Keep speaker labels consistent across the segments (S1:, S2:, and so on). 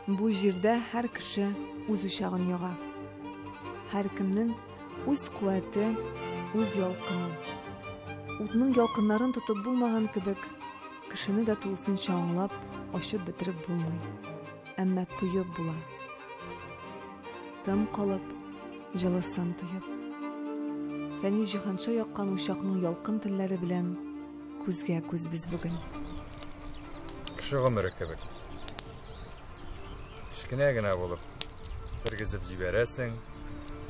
S1: Бу җирдә һәр кеше үз учагын яга. Һәркемнең үз куәте, үз ялкыны. Утның ялкыннарын тотып булмаган кебек, кешене дә тулысынча аңлап, ачып бетереп булмый. Әмма тоеп була. Тын калып, җылысын тоеп. Фәнис Җиһанша яккан учакның ялкын телләре белән күзгә күз без бүген.
S2: Кеше гомере кебек. Кечкенә генә булып тергезеп җибәрәсең,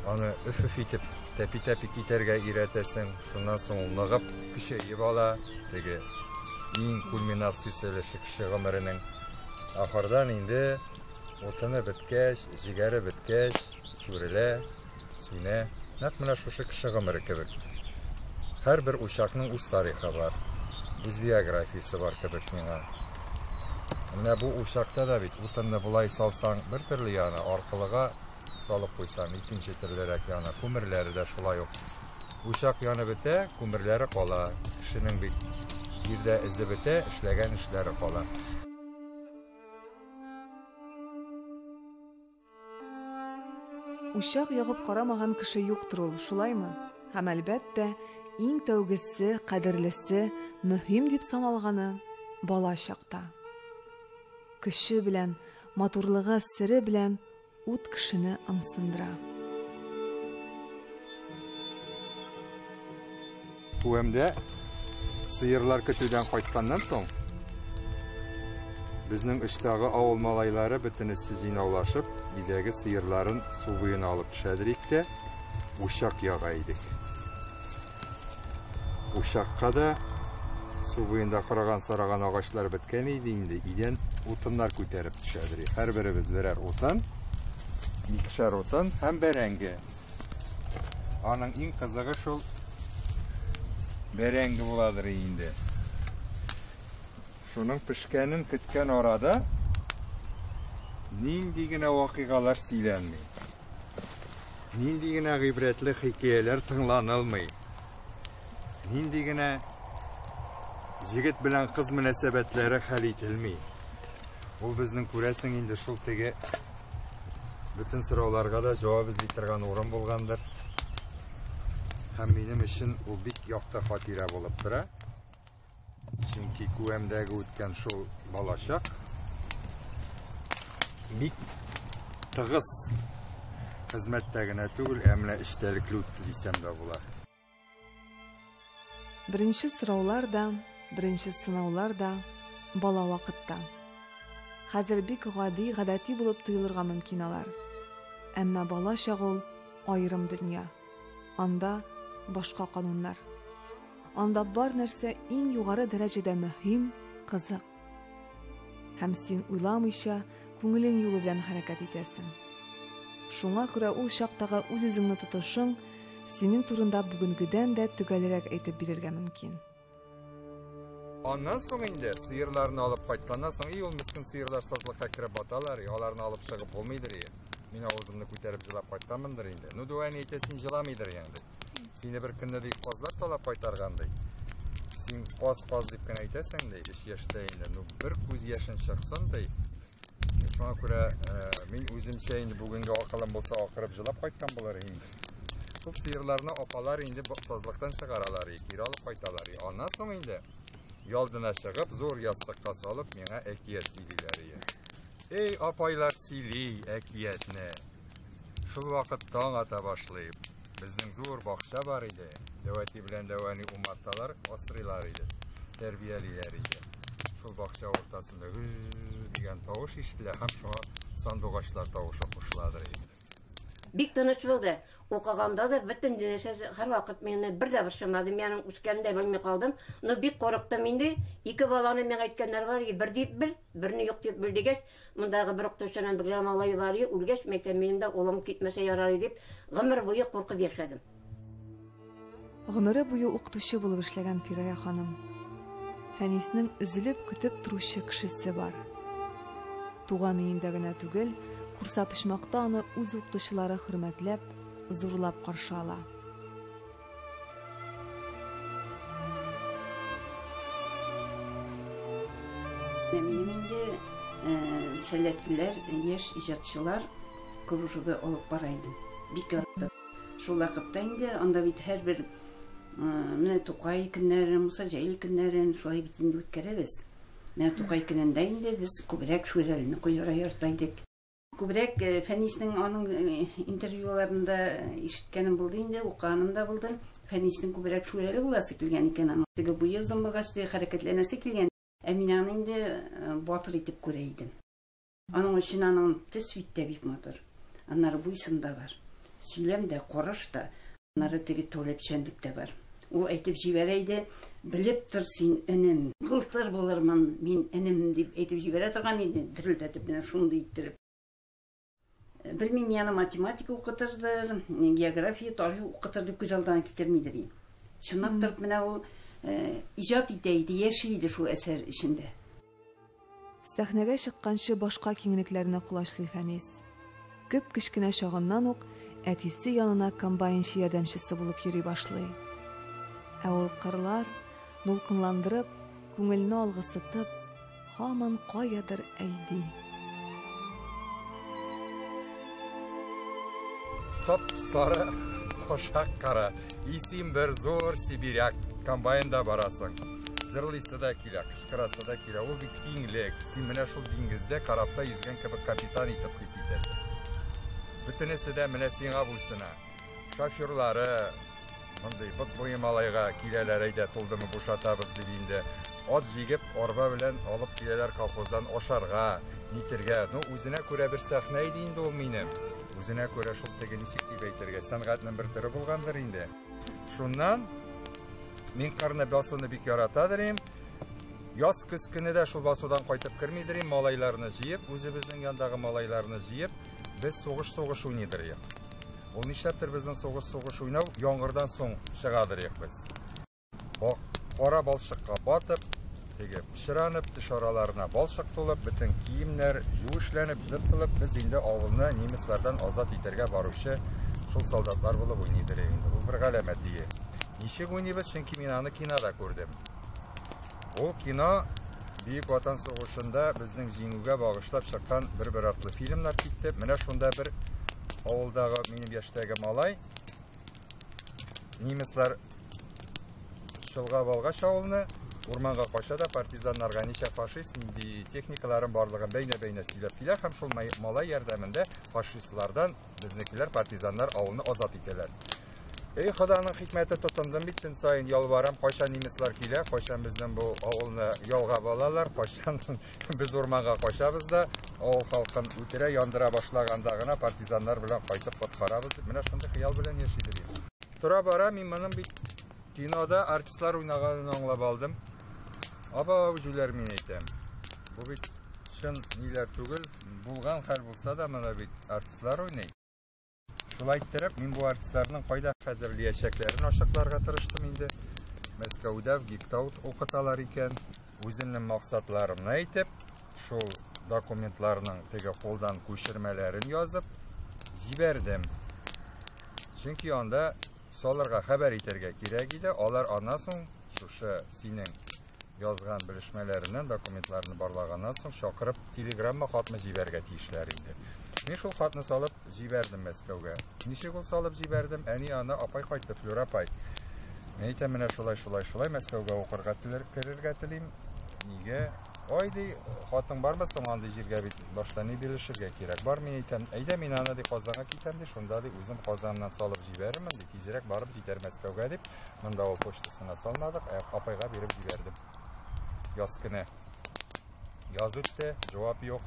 S2: аны өф-өф итеп тәпи-тәпи китәргә өйрәтәсең, шуннан соң ул ныгып, көчәеп ала, теге иң кульминациясе өлеше кеше гомеренең. Ахырдан инде утыны беткәч, җегәре беткәч, сүрелә, сүнә. Нәкъ менә шушы кеше гомере кебек. Һәрбер учакның үз тарихы бар, үз биографиясе бар кебек миңа. Менә бу учакта да бит утынны болай салсаң бер төрле яна, аркылыга салып куйсаң икенче төрлерәк яна. Күмерләре дә шулай ук. Учак янып бетә, күмерләре кала. Кешенең бит җирдә эзе бетә, эшләгән эшләре кала.
S1: Учак ягып карамаган кеше юктыр ул, шулаймы? Һәм әлбәттә, иң тәүгесе, кадерлесе, мөһим дип саналганы бала чакта. Көче белән, матурлыгы, сере белән ут кешене ымсындыра.
S2: Күәмдә сыерлар көтүдән кайтканнан соң, безнең очтагы авыл малайлары бөтенесе җыйнаулашып, өйдәге сыерларын су буена алып төшәдер идек тә, учак яга идек. Учакка да су буенда корыган сараган агачлар беткән иде инде, өйдән утыннар күтәреп төшәдер. Һәрберебез берәр утын, икешәр утын һәм бәрәңге. Аның иң кызыгы шул бәрәңге буладыр инде. Шуның пешкәнен көткән арада нинди генә вакыйгалар сөйләнми. Нинди генә гыйбрәтле хикәяләр тыңланылмый. Нинди генә җегет белән кыз мөнәсәбәтләре хәл ителми. Ул безнең күрәсең инде шул теге бөтен сорауларга да җавап эзли торган урын булгандыр. Һәм минем өчен ул бик якты хатирә булып тора. Чөнки Күәмдәге үткән шул балачак бик тыгыз хезмәттә генә түгел, ә менә эчтәлекле үтте дисәм дә була.
S1: Беренче сораулар да, беренче сынаулар да бала вакытта. Хәзер бик гади, гадәти булып тоелырга мөмкин алар. Әмма бала чак ул аерым дөнья. Анда башка кануннар. Анда бар нәрсә иң югары дәрәҗәдә мөһим, кызык. Һәм син уйламыйча, күңелең юлы белән хәрәкәт итәсең. Шуңа күрә ул чактагы үз-үзеңне тотышың синең турында бүгенгедән дә төгәлрәк әйтеп бирергә мөмкин.
S2: Аннан соң инде сыерларны алып кайтканнан соң, и ул мескен сыерлар сазлыкка кереп баталар, и аларны алып чыгып булмыйдыр, и. Мин авызымны күтәреп җылап кайтканмындыр инде. Ну, дәү әни әйтә, син җыламыйдыр инде. Сине бер көнне ди казлар талап кайтарган ди. Син каз-каз дип кенә әйтәсең ди, 3 яшьтә инде. Ну, бер күз яшен чыксын ди. Шуңа күрә мин үземчә инде бүгенге акылым булса акырып җылап кайткан булыр инде. Күп сыерларны апалар инде сазлыктан чыгаралар, кире алып кайталар. Аннан соң инде ялдына чыгып, зур ястыкка салып миңа әкият сөйлиләр. Эй, апайлар сөйли әкиятне. Шул вакыт таң ата башлый. Безнең зур бакча бар иде. Дәү әти белән дәү әни умарталар асрыйлар иде, тәрбиялиләр иде. Шул бакча уртасында гүз дигән тавыш ишетелә һәм шуңа сандугачлар тавышы кушыладыр инде.
S3: Бик тыныч булды. Укыганда да бөтен нәрсә һәрвакыт мине бер дә борчымады. Мин аның үскәнен дә белми калдым. Но бик курыктым инде. Ике баланы миңа әйткәннәр бар, бер дип бел, берне юк дип бел дигәч, мондагы бер укытучының бер малае бар, үлгәч, мәктәп минем дә улым китмәсә ярар дип, гомер буе куркып яшәдем.
S1: Гомере буе укытучы булып эшләгән Фирая ханым. Фәниснең өзелеп көтеп торучы кешесе бар. Туган өендә генә түгел, Курса почмакта аны үз укытучылары хөрмәтләп, зурлап каршы ала.
S4: Минем инде Сәләтлеләр, яшь иҗатчылар кружогы алып бара идем. Бик яраттым. Шул вакытта инде анда бит һәрбер менә Тукай көннәрен, Муса Җәлил көннәрен шулай бит инде үткәрәбез. Менә Тукай көнендә инде без күбрәк Шүрәлене куярга ярата идек. Күбрәк Фәниснең аның интервьюларында ишеткәнем булды инде, укыганым да булды. Фәниснең күбрәк Шүрәле буласы килгән икән аның. Теге буе озын булгач, хәрәкәтләнәсе килгән. Ә мин аны инде батыр итеп күрә идем. Аның өчен аның төс бит тә бик матур. Аннары буйсын да бар. Сөйләм дә, караш та, аннары теге таләпчәнлек тә бар. Ул әйтеп җибәрә иде, белеп тор син, энем, былтыр булырмын мин, энем, дип әйтеп җибәрә торган иде, дөрелдәтеп менә шундый иттереп. Белмим, яны математика укытырдыр, география, тарих укытыр дип күз алдына китермидер идем. Чынлап торып менә ул иҗат итә иде, яши иде шул әсәр эчендә.
S1: Сәхнәгә чыкканчы башка киңлекләрне колачлый Фәнис. Кеп кечкенә чагыннан ук әтисе янына комбайнчы ярдәмчесе булып йөри башлый. Ә ул кырлар, дулкынландырып, күңелне алгысытып, һаман каядыр әйди.
S2: Сап-сары кошак кара. И син бер зур сибиряк, комбайнда барасың. Җырлыйсы да килә, кычкырасы да килә. Ул бит киңлек. Син менә шул диңгездә корабта йөзгән кебек капитан итеп хис итәсең. Бөтенесе дә менә сиңа буйсына. Шоферлары мондый бот буе малайга киләләр, әйдә тулдымы бушатабыз дип инде. Ат җигеп, арба белән алып киләләр колхоздан ашарга, нитергә. Ну, үзенә күрә бер сәхнә иде инде ул минем. Үзенә күрә шул теге ничек дип әйтергә, сәнгатьнең бер төре булгандыр инде. Шуннан мин кырны басуны бик яратадыр идем. Яз көз көне дә шул басудан кайтып кермидер идем, малайларны җыеп, үзебезнең яндагы малайларны җыеп, без сугыш-сугыш уйныйдыр идек. Ул нишләптер безнең сугыш-сугыш уйнау яңгырдан соң чыгадыр идек без. Кара балчыкка батып, теге пычранып, теш араларына балчык тулып, бөтен киемнәр юешләнеп, җыртылып, без инде авылны немецлардан азат итәргә баручы шул солдатлар булып уйныйдыр инде. Ул бер галәмәт ие. Ничек уйныйбыз? Чөнки мин аны кинода күрдем. Ул кино Бөек Ватан сугышында безнең җиңүгә багышлап чыккан бер-бер артлы фильмнар китте. Менә шунда бер авылдагы минем яшьтәге малай немецлар чолгап алгач авылны, урманга кача да партизаннарга ничә фашист, нинди техникаларын барлыгын бәйнә-бәйнә сөйләп килә һәм шул малай ярдәмендә фашистлардан безнекеләр партизаннар авылны азат итәләр. Эй, Ходаның хикмәте, тотындым бит төн саен ялварам, кайчан немецлар килә, кайчан безнең бу авылны ялгап алалар, кайчан без урманга качабыз да, авыл халкын үтерә, яндыра башлаганда гына партизаннар белән кайтып коткарабыз дип, менә шундый хыял белән яшидер идем. Тора-бара мин моның бит кинода артистлар уйнаганын аңлап алдым. Аба җүләр, мин әйтәм. Бу бит чын ниләр түгел, булган хәл булса да моны бит артистлар уйный. Шулай иттереп, мин бу артистларның кайда хәзерләячәкләрен ачыкларга тырыштым инде. Мәскәүдә в ГИТИСта укыталар икән. Үземнең максатларымны әйтеп, шул документларның теге кулдан күчермәләрен язып җибәрдем. Чөнки анда салырга, хәбәр итәргә кирәк иде. Алар аннан соң шушы синең язган белешмәләреннән документларны барлаганнан соң чакырып телеграмма хатны җибәрергә тиешләр иде. Мин шул хатны салып җибәрдем Мәскәүгә. Ничек ул салып җибәрдем? Әни аны апай кайтты, Флюра апай. Мин әйтәм, менә шулай, шулай, шулай Мәскәүгә укырга керергә телим. Нигә? Ой, ди, хатың бармы соң андый җиргә бит башта ни белешергә кирәк. Бар, мин әйтәм, әйдә мин аны ди Казанга китәм ди, шунда ди үзем Казаннан салып җибәрермен ди, тизрәк барып җитәр Мәскәүгә дип. Монда ул почтасына салмадык, ә апайга биреп җибәрдем. Яз көне. Яз үтте, җавап юк.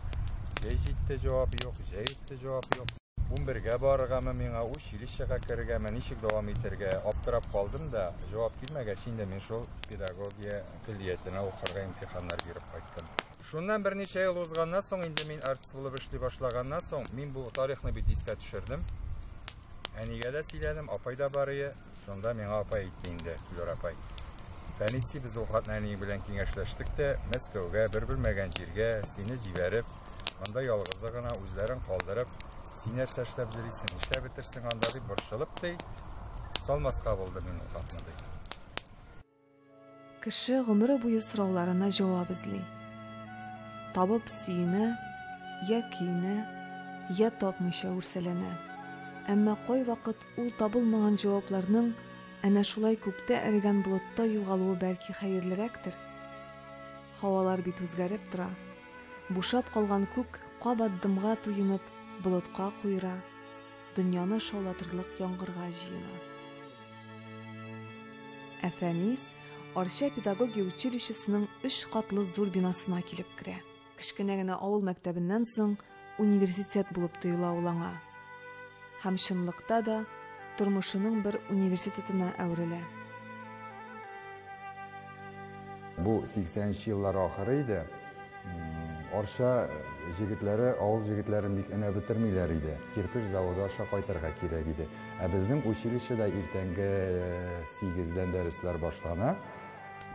S2: Җәй җитте, җавап юк. Җәй үтте, җавап юк. 11-гә барыргамы миңа, училищега керергәме, ничек дәвам итәргә аптырап калдым да, җавап килмәгәч, инде мин шул педагогия көллиятенә укырга имтиханнар биреп кайттым. Шуннан берничә ел узганнан соң, инде мин артист булып эшли башлаганнан соң, мин бу тарихны бит искә төшердем. Әнигә дә сөйләдем, апай да бар иде. Шунда миңа апай әйтте инде, Флюра апай. Фәнис, без ул хатны әни белән киңәшләштек тә, Мәскәүгә, бер белмәгән җиргә сине җибәреп, анда ялгызы гына үзләрен калдырып, син нәрсә эшләп йөрисең, нишләп бетерсең анда дип борчылып ди, салмаска булды мин ул хатны ди.
S1: Кеше гомере буе сорауларына җавап эзли. Табып сөенә, я көенә, я тапмыйча үрсәләнә. Әмма кайвакыт ул табылмаган җавапларның әнә шулай күктә эрегән болытта югалуы бәлки хәерлерәктер. Һавалар бит үзгәреп тора. Бушап калган күк кабат дымга туенып, болытка куера, дөньяны шаулатырлык яңгырга җыена. Ә Фәнис Арча педагогия училищесының өч катлы зур бинасына килеп керә. Кечкенә генә авыл мәктәбеннән соң университет булып тоела ул аңа. Һәм чынлыкта да тормышының бер университетына әверелә.
S2: Бу 80 еллар ахыры иде. Арча җегетләре, авыл җегетләрен бик өнәп бетермиләр иде. Кирпеч заводы аша кайтырга кирәк иде. Ә безнең училищеда иртәнге 8-дән дәресләр башлана.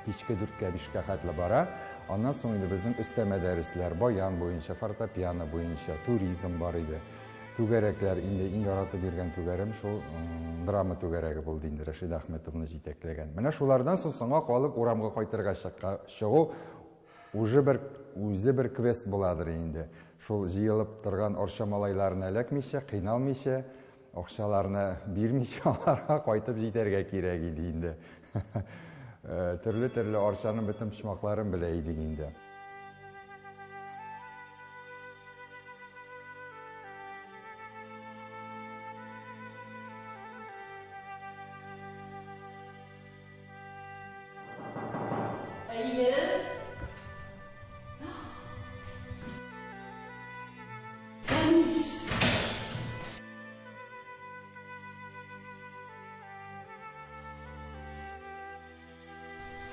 S2: Кичке 4-кә 5-кә хәтле бара. Аннан соң инде безнең өстәмә дәресләр баян буенча, фортепиано буенча, туризм бар иде. Түгәрәкләр, инде иң яратып йөргән түгәрәм шул драма түгәрәге булды инде, Рәшид Әхмәтовны җитәкләгән. Менә шулардан соң соңга калып урамга кайтырга чыгу уже бер үзе бер квест буладыр инде. Шул җыелып торган Арча малайларына эләкмичә, кыйналмыйча, акчаларны бирмичә аларга кайтып җитәргә кирәк иде инде. Төрле-төрле Арчаның бөтен почмакларын белә идек инде.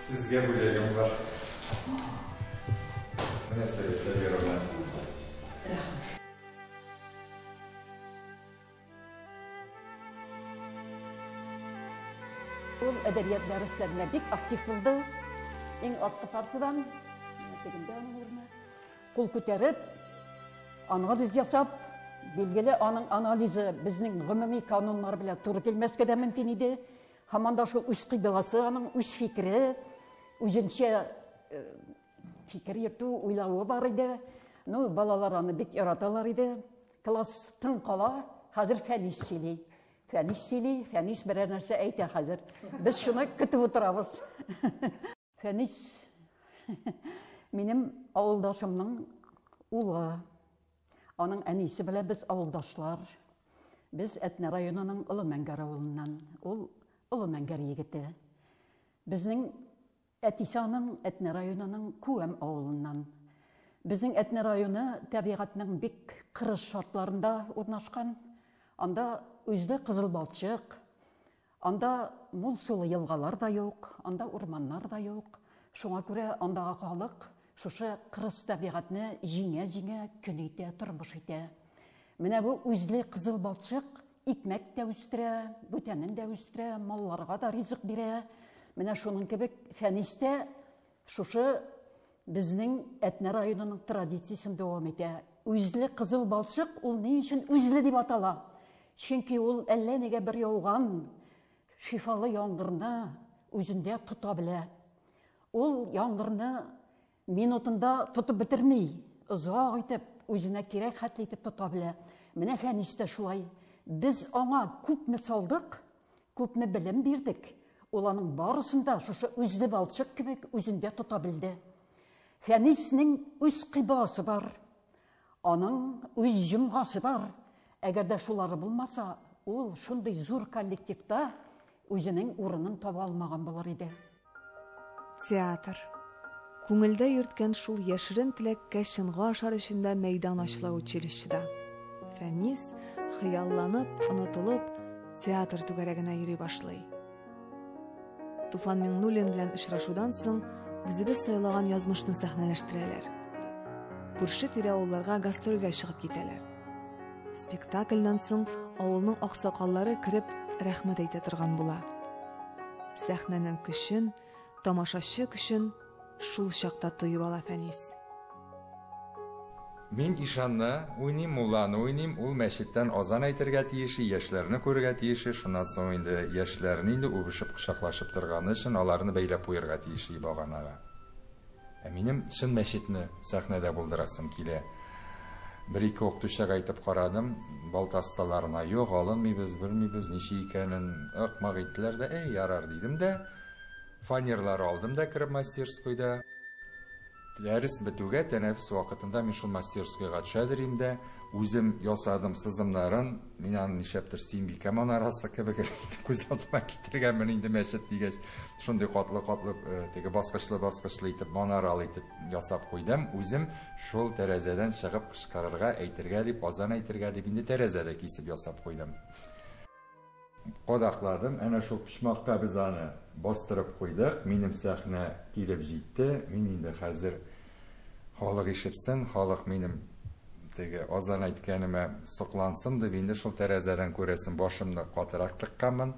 S2: Сезгә бүләгем бар. Менә сезгә Сабировна.
S5: Ул әдәбият дәресләрендә бик актив булды. Иң арткы партадан, тегендә аның урыны. Кул күтәреп, анализ ясап, билгеле аның анализы безнең гомуми кануннар белән туры килмәскә дә мөмкин иде. Һаман да шул үз кыйбласы, аның үз фикере, үзенчә фикер йөртү, уйлавы бар иде. Ну, балалар аны бик яраталар иде. Класс тын кала, хәзер Фәнис сөйли. Фәнис сөйли, Фәнис берәр нәрсә әйтә хәзер. Без шуны көтеп утырабыз. Фәнис минем авылдашымның улы. Аның әнисе белән без авылдашлар. Без Әтнә районының Олы Мәңгәр авылыннан. Ул Олы Мәңгәр егете. Безнең әтисе аның Әтнә районының Күәм авылыннан. Безнең Әтнә районы табигатьнең бик кырыс шартларында урнашкан. Анда үзле кызыл балчык, анда мул сулы елгалар да юк, анда урманнар да юк. Шуңа күрә андагы халык шушы кырыс табигатьне җиңә-җиңә көн итә, тормыш итә. Менә бу үзле кызыл балчык икмәк тә үстерә, бүтәнен дә үстерә, малларга да ризык бирә. Менә шуның кебек Фәнис тә шушы безнең Әтнә районының традициясен дәвам итә. Үзле кызыл балчык ул ни өчен үзле дип атала? Чөнки ул әллә нигә бер яуган шифалы яңгырны үзендә тота белә. Ул яңгырны минутында тотып бетерми, озак итеп, үзенә кирәк хәтле итеп тота белә. Менә Фәнис тә шулай. Без аңа күпме салдык, күпме белем бирдек, ул аның барысын да шушы үзле балчык кебек үзендә тота белде. Фәниснең үз кыйбласы бар, аның үз җомгасы бар. Әгәр дә шулары булмаса, ул шундый зур коллективта үзенең урынын таба алмаган булыр иде.
S1: Театр. Күңелдә йөрткән шул яшерен теләккә чынга ашар өчен дә мәйдан ачыла училищеда. Фәнис, хыялланып, онытылып, театр түгәрәгенә йөри башлый. Туфан Миңнуллин белән очрашудан соң үзебез сайлаган язмышны сәхнәләштерәләр. Күрше-тирә авылларга гастрольгә чыгып китәләр. Спектакльдән соң авылның аксакаллары кереп рәхмәт әйтә торган була. Сәхнәнең көчен, тамашачы көчен шул чакта тоеп ала Фәнис.
S2: Мин ишанны уйныйм, мулланы уйныйм, ул мәчеттән азан әйтергә тиеше, яшьләрне күрергә тиеше, шуннан соң инде яшьләрне инде үбешеп кочаклашып торганы өчен аларны бәйләп куярга тиеше баганага. Ә минем чын мәчетне сәхнәдә булдырасым килә. Бер-ике укытучыга әйтеп карадым, балта осталарына юк, алынмыйбыз, белмибез, ничек икәнен ык-мык иттеләр дә, әй, ярар дидем дә, фанерлар алдым да кереп мастерскойда. Дәрес бетүгә, тәнәфес вакытында мин шул мастерскойга төшәдер инде дә, үзем ясадым сызымнарын, мин аны нишләптер Сөембикә манарасы кебек итеп күз алдыма китергәнмен инде мәчет дигәч, шундый катлы-катлы теге баскычлы-баскычлы итеп манаралы итеп ясап куйдым. Үзем шул тәрәзәдән чыгып кычкырырга, әйтергә дип, азан әйтергә дип инде тәрәзә дә кисеп ясап куйдым. Кадакладым, әнә шул почмакка без аны бастырып куйдык. Минем сәхнә килеп җитте. Мин инде хәзер халык ишетсен, халык минем теге азан әйткәнемә соклансын дип инде шул тәрәзәдән күрәсен башымны катырак тыкканмын.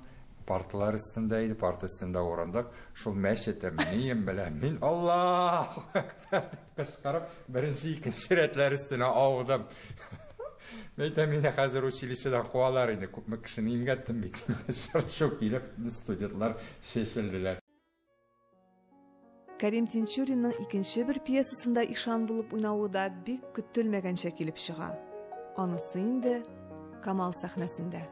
S2: Парталар өстендә иде, парта өстендә урындык. Шул мәчетем, нием белән мин Аллаһу әкбәр дип кычкырып, беренче, икенче рәтләр өстенә аудым. Әйтәм, мине хәзер училищедан куалар инде, күпме кешене имгәттем бит. Чыр-чу килеп, студентлар чәчелделәр.
S1: Кәрим Тинчуринның икенче бер пьесасында ишан булып уйнавы да бик көтелмәгәнчә килеп чыга. Анысы инде Камал сәхнәсендә.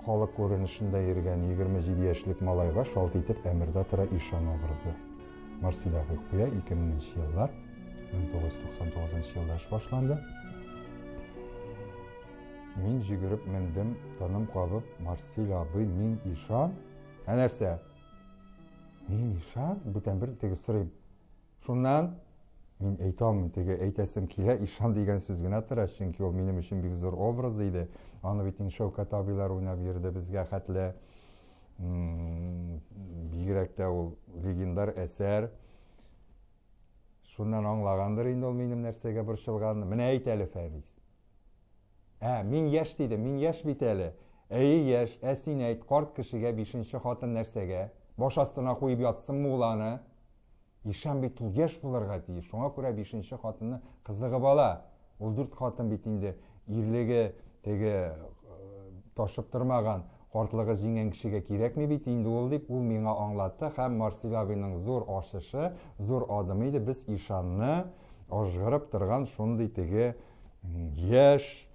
S2: Халык күренешендә йөргән 27 яшьлек малайга шалт итеп әмердә тора ишан образы. Марсиль абый куя 2000 еллар, 1999 елда эш башланды. Мин җигереп мендем, тыным кабып, Марсиль абый, мин ишан. Ә нәрсә? Мин ишан? Бүтән бер теге сорыйм. Шуннан мин әйтә алмыйм, теге әйтәсем килә, ишан дигән сүз генә тора, чөнки ул минем өчен бик зур образ иде. Аны бит инде Шәүкәт абыйлар уйнап йөрде безгә хәтле. Бигрәк тә ул легендар әсәр. Шуннан аңлагандыр инде ул минем нәрсәгә борчылганны. Менә әйт әле, Фәнис. Ә, мин яшь дидем, мин яшь бит әле. Әйе, яшь, ә син әйт, карт кешегә бишенче хатын нәрсәгә? Баш астына куеп ятсынмы ул аны? Ишан бит ул яшь булырга тиеш, шуңа күрә бишенче хатынны кызыгып ала. Ул дүрт хатын бит инде ирлеге теге ташып тормаган, картлыгы җиңгән кешегә кирәкми бит инде ул дип, ул миңа аңлатты һәм Марсиль абыйның зур ачышы, зур адымы иде. Без ишанны ажгырып торган шундый теге яшь,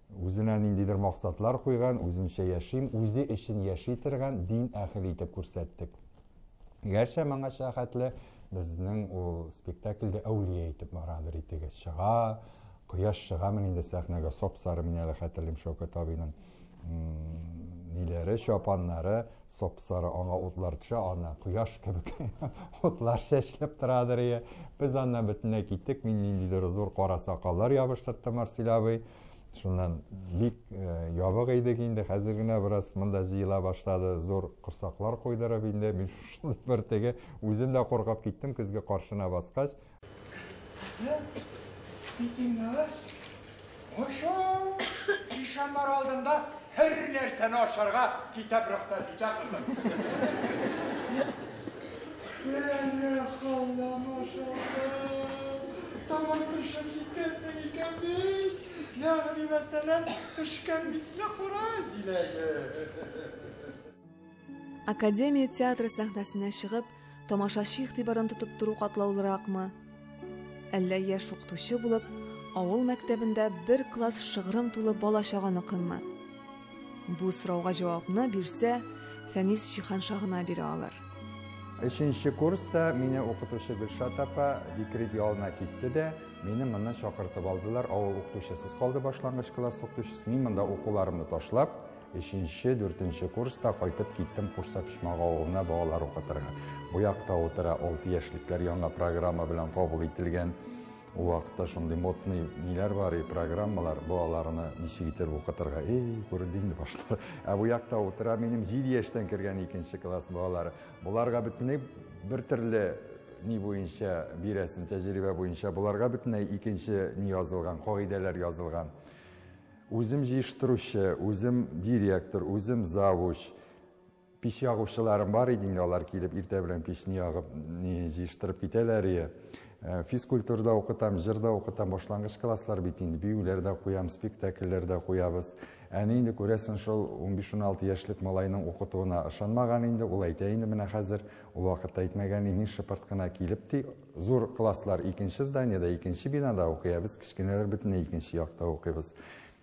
S2: үзенә ниндидер максатлар куйган, үзенчә яшим, үзе өчен яши торган дин әһеле итеп күрсәттек. Гәрчә моңача хәтле безнең ул спектакльдә әүлия итеп барадыр итеге чыга, кояш чыга менә инде сәхнәгә сап-сары, мин әле хәтерлим Шәүкәт абыйның ниләре, чапаннары сап-сары, аңа утлар төшә, ана кояш кебек утлар чәчелеп торадыр ие. Без аннан бөтенләй киттек, мин ниндидер зур кара сакаллар ябыштырттым Марсиль абый. Шуннан бик ябык идек инде, хәзер генә бераз монда җыела башлады, зур корсаклар куйдырып инде, мин шундый бер теге үзем дә куркып киттем көзге каршына баскач.
S6: Кызым, битеңне ач. Аша! Ишаннар алдында һәр нәрсәне ашарга китап рөхсәт итә, кызым. Әнә халлам ашады. Тамак пешеп җиткәнсең икән бит. Ягъни, мәсәлән, пешкән мисле кура җиләге.
S1: Академия театры сәхнәсенә чыгып, тамашачы игътибарын тотып тору катлаулыракмы? Әллә яшь укытучы булып, авыл мәктәбендә бер класс шыгрым тулы бала чаганыкынмы? Бу сорауга җавапны бирсә, Фәнис Җиһанша гына бирә алыр.
S2: Өченче курста мине укытучы Гөлшат апа декрет ялына китте дә, мине моннан чакыртып алдылар. Авыл укытучысыз калды, башлангыч класс укытучысы. Мин монда укуларымны ташлап, өченче, дүртенче курста кайтып киттем Курса Почмак авылына балалар укытырга. Бу якта утыра 6 яшьлекләр яңа программа белән кабул ителгән. Ул вакытта шундый модный ниләр бар, и программалар, балаларны ничек итеп укытырга. Эй, күренде инде башлар. Ә бу якта утыра минем 7 яшьтән кергән икенче класс балалары. Буларга бөтенләй бер төрле ни буенча бирәсен, тәҗрибә буенча буларга бөтенләй икенче ни язылган, кагыйдәләр язылган. Үзем җыештыручы, үзем директор, үзем завуч. Пич ягучыларым бар иде инде, алар килеп иртә белән пичне ягып, ни җыештырып китәләр ие. Физкультурада укытам, җырда укытам, башлангыч класслар бит инде, биюләр дә куям, спектакльләр дә куябыз. Әни инде күрәсең шул 15-16 яшьлек малайның укытуына ышанмаган инде, ул әйтә инде менә хәзер, ул вакытта әйтмәгән, мин шыпырт кына килеп ди, зур класслар икенче зданиедә, икенче бинада укый, ә без кечкенәләр бөтенләй икенче якта укыйбыз.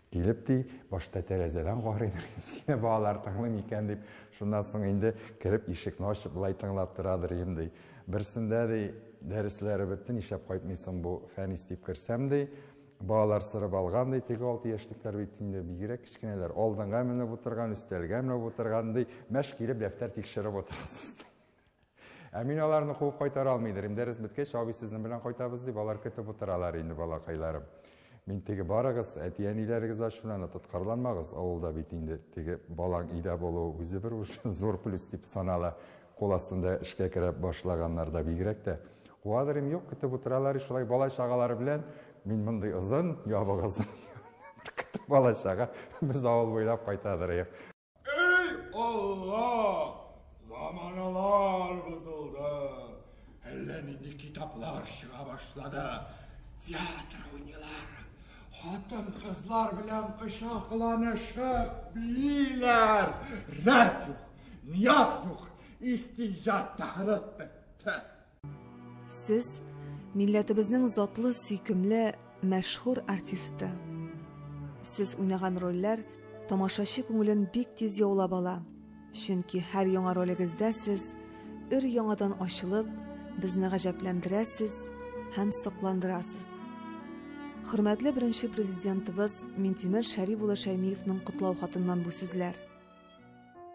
S2: Килеп ди, башта тәрәзәдән карыйдыр, сине балалар тыңлый микән дип, шуннан соң инде кереп ишекне ачып болай тыңлап торадыр идем ди. Берсендә ди, дәресләре бетте, нишләп кайтмыйсың бу Фәнис дип керсәм ди, балалар сырып алган ди, теге 6 яшьлекләр бит инде бигрәк кечкенәләр, алдынга менеп утырган, өстәлгә менеп утырган ди, мәш килеп дәфтәр тикшереп утырасыз. Ә мин аларны куып кайтара алмыйдыр. Дәрес беткәч, абый сезнең белән кайтабыз дип, алар көтеп утыралар инде балакайларым. Мин теге барыгыз, әти-әниләрегез ачулана, тоткарланмагыз, авылда бит инде теге балаң өйдә булуы үзе бер зур плюс дип санала. Кул астында эшкә керә башлаганнар да бигрәк тә. Куадыр им юк, көтеп утыралар, шулай бала чагалары белән. Мин мондый озын, ябык озын. Бер көтеп бала чага, без авыл буйлап кайтадыр.
S6: Эй, Алла! Заманалар бозылды. Әллә нинди китаплар чыга башлады. Театр уйныйлар. Хатын-кызлар белән кочакланышып бииләр. Рәт юк, нияз юк, истинҗа тәһарәт бетте.
S1: Сез милләтебезнең затлы, сөйкемле, мәшһүр артисты. Сез уйнаган рольләр тамашачы күңелен бик тиз яулап ала. Чөнки һәр яңа ролегездә сез өр яңадан ачылып, безне гаҗәпләндерәсез һәм сокландырасыз. Хөрмәтле беренче президентыбыз Минтимер Шәрип улы Шәймиевның котлау хатыннан бу сүзләр.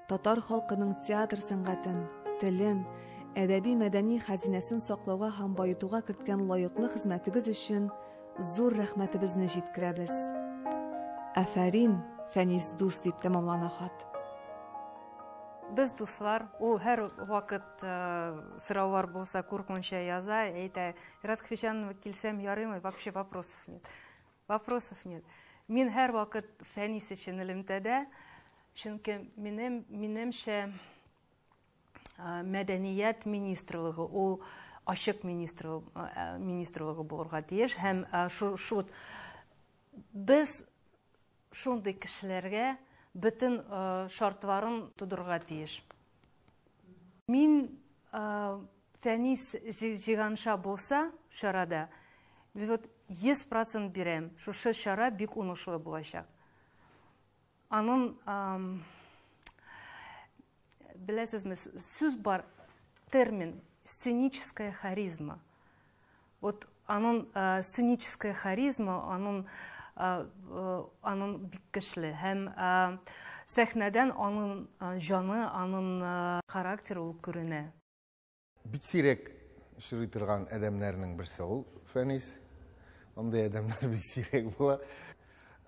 S1: Татар халкының театр сәнгатен, телен, әдәби-мәдәни хәзинәсен саклауга һәм баетуга керткән лаеклы хезмәтегез өчен зур рәхмәтебезне җиткерәбез. Афәрин, Фәнис дус дип тәмамлана хат.
S7: Без дуслар, ул һәр вакыт сораулар булса куркынча яза, әйтә, Ирада Хвичанова килсәм ярыймы, вообще вопросов нет. Вопросов нет. Мин һәр вакыт Фәнис өчен элемтәдә, чөнки минемчә мәдәният министрлыгы, ул ачык министрлыгы булырга тиеш һәм шу без шундый кешеләргә бөтен шартларын тудырырга тиеш. Мин Фәнис Җиганша булса чарада, вот 100% бирәм, шушы чара бик уңышлы булачак. Аның, беләсезме, сүз бар, термин сценическая харизма. Вот аның сценическая харизма, аның бик көчле һәм сәхнәдән аның җаны, аның характеры ул күренә.
S8: Бик сирәк очрый торган адәмнәрнең берсе ул Фәнис. Андый адәмнәр бик сирәк була.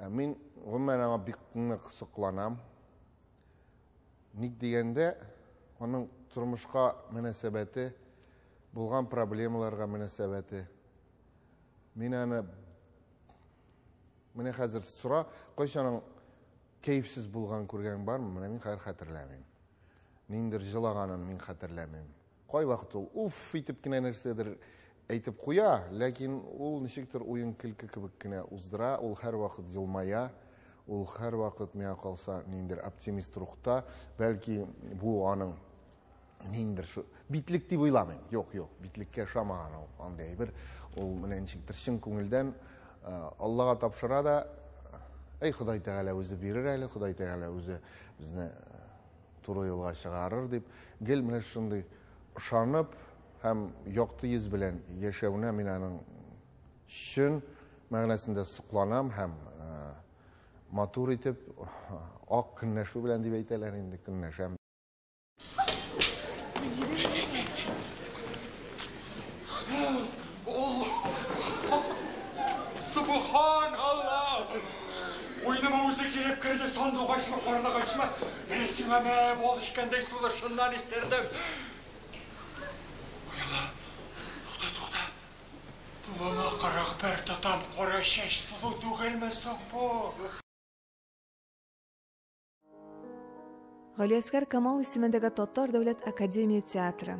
S8: Мин гомумән аңа бик нык сокланам. Ник дигәндә, аның тормышка мөнәсәбәте, булган проблемаларга мөнәсәбәте. Мин аны менә хәзер сора, кайчан кәефсез булган күргән бармы? Менә мин хәзер хәтерләмим. Ниндер җылаганын мин хәтерләмим. Кай вакыт ул уф итеп кенә нәрсәдер әйтеп куя, ләкин ул ничектер уен көлке кебек кенә уздыра, ул һәр вакыт елмая, ул һәр вакыт миңа калса ниндер оптимист рухта, бәлки бу аның ниндер шу битлек дип уйламыйм. Юк, юк, битлеккә ошамаган ул андый әйбер. Ул менә ничектер чын күңелдән Аллага тапшыра да, әй Ходай Тәгалә үзе бирер әле, Ходай Тәгалә үзе безне туры юлга чыгарыр дип, гел менә шундый ышанып һәм якты йөз белән яшәвенә мин аның чын мәгънәсендә сокланам һәм матур итеп ак көнләшү белән дип әйтәләр инде, көнләшәм.
S6: Субханаллах! Уйныма үзе килеп керде, сандугачмы, карлыгачмы? Менә сиңа мә, бал эчкәндәй сулышыннан исердем. Ой, Алла, тукта, тукта. Тулына 41 тотам кара чәч сылу түгелме соң бу?
S1: Галиәсгар Камал исемендәге Татар дәүләт академия театры.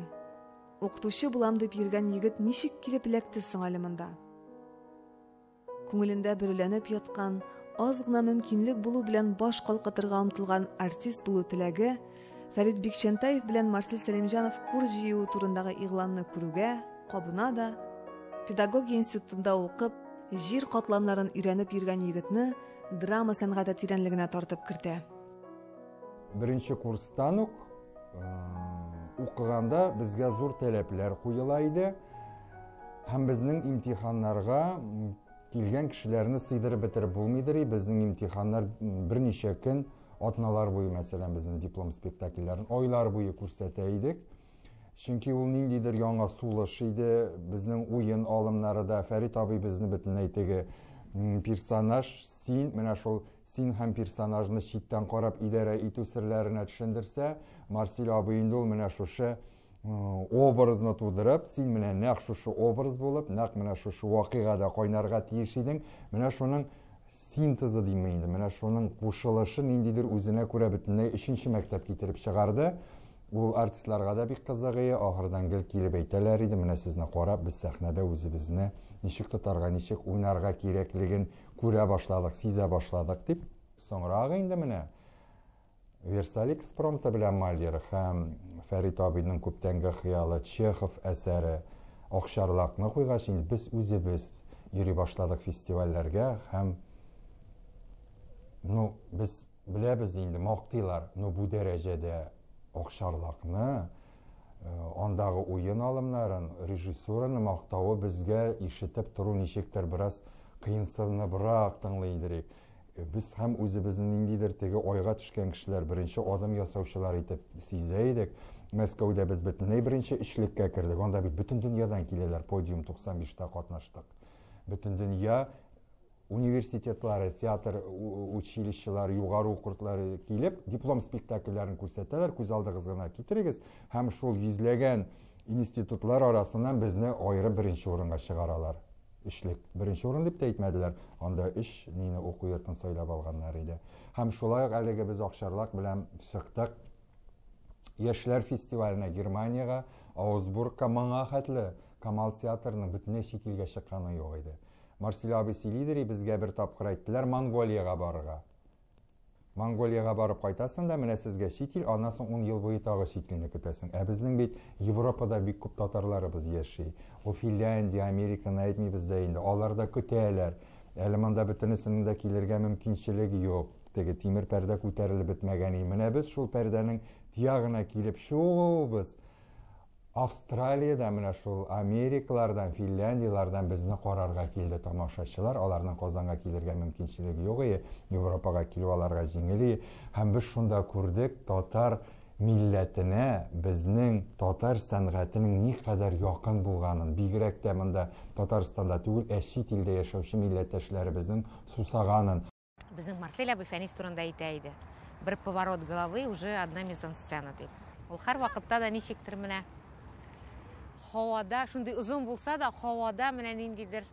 S1: Укытучы булам дип йөргән егет ничек килеп эләкте соң әле монда? Күңелендә бөреләнеп яткан аз гына мөмкинлек булу белән баш калкытырга омтылган артист булу теләге Фәрит Бикчәнтәев белән Марсель Сәлимҗанов курс җыюы турындагы игъланны күрүгә кабына да, педагогия институтында укып, җир катламнарын өйрәнеп йөргән егетне драма сәнгате тирәнлегенә тартып кертә.
S2: Беренче курстан ук укыганда безгә зур таләпләр куела иде. Һәм безнең имтиханнарга килгән кешеләрне сыйдырып бетереп булмыйдыр. Безнең имтиханнар берничә көн, атналар буе, мәсәлән, безнең диплом спектакльләрен айлар буе күрсәтә идек. Чөнки ул ниндидер яңа сулыш иде, безнең уен алымнары да, Фәрит абый безне бөтенләй теге персонаж, син, менә шул син һәм персонажны читтән карап идарә итү серләренә төшендерсә, Марсель абый инде ул менә шушы образны тудырып, син менә нәкъ шушы образ булып, нәкъ менә шушы вакыйгада кайнарга тиеш идең, менә шуның синтезы димме инде, менә шуның кушылышы ниндидер үзенә күрә бөтенләй өченче мәктәп китереп чыгарды. Ул артистларга да бик кызык иде, ахырдан гел килеп әйтәләр иде, менә сезне карап, без сәхнәдә үзебезне ничек тотарга, ничек уйнарга кирәклеген күрә башладык, сизә башладык дип. Соңрак инде менә Версаль экспромты белән Мольер һәм Фәрит абыйның күптәнге хыялы Чехов әсәре Акчарлакны куйгач, инде без үзебез йөри башладык фестивальләргә һәм ну, без беләбез инде, мактыйлар, но бу дәрәҗәдә Акчарлакны, андагы уен алымнарын, режиссураны мактавы безгә ишетеп тору ничектер бераз кыенсыныбрак тыңлый идек. Без һәм үзебезне ниндидер теге айга төшкән кешеләр, беренче адым ясаучылар итеп сизә идек. Мәскәүдә без бөтенләй беренче өчлеккә кердек. Анда бит бөтен дөньядан киләләр, подиум 95-тә катнаштык. Бөтен дөнья университетлары, театр училищелары, югары уку йортлары килеп, диплом спектакльләрен күрсәтәләр, күз алдыгызга гына китерегез, һәм шул йөзләгән институтлар арасыннан безне аерып беренче урынга чыгаралар. Өчлек. Беренче урын дип тә әйтмәделәр, анда өч нине уку йортын сайлап алганнар иде. Һәм шулай ук әлеге без Акчарлак белән чыктык Яшьләр фестиваленә Германиягә, Аугсбургка. Моңа хәтле Камал театрының бөтенләй чит илгә чыкканы юк иде. Марсель абый сөйлидер, безгә бер тапкыр әйттеләр Монголиягә барырга. Монголиягә барып кайтасың да, менә сезгә чит ил, аннан соң 10 ел буе тагы чит илне көтәсең. Ә безнең бит Европада бик күп татарларыбыз яши. Ул Финляндия, Американы әйтмибез дә инде. Алар да көтәләр. Әле монда бөтенесенең дә килергә мөмкинчелеге юк. Теге тимер пәрдә күтәрелеп бетмәгән. Менә без шул пәрдәнең тиягына килеп чыгуыбыз. Австралиядә менә шул Америкалардан, Финляндиялардан безне карарга килде тамашачылар. Аларның Казанга килергә мөмкинчелеге юк иде, Европага килү аларга җиңел иде. Һәм без шунда күрдек татар милләтенә, безнең татар сәнгатенең никадәр якын булганын, бигрәк тә монда Татарстанда түгел, ә чит илдә яшәүче милләттәшләребезнең сусаганын.
S7: Безнең Марсель абый Фәнис турында әйтә иде. Бер поворот головы уже одна мизансцена дип. Ул һәр вакытта да ничектер менә һавада, шундый озын булса да, һавада менә ниндидер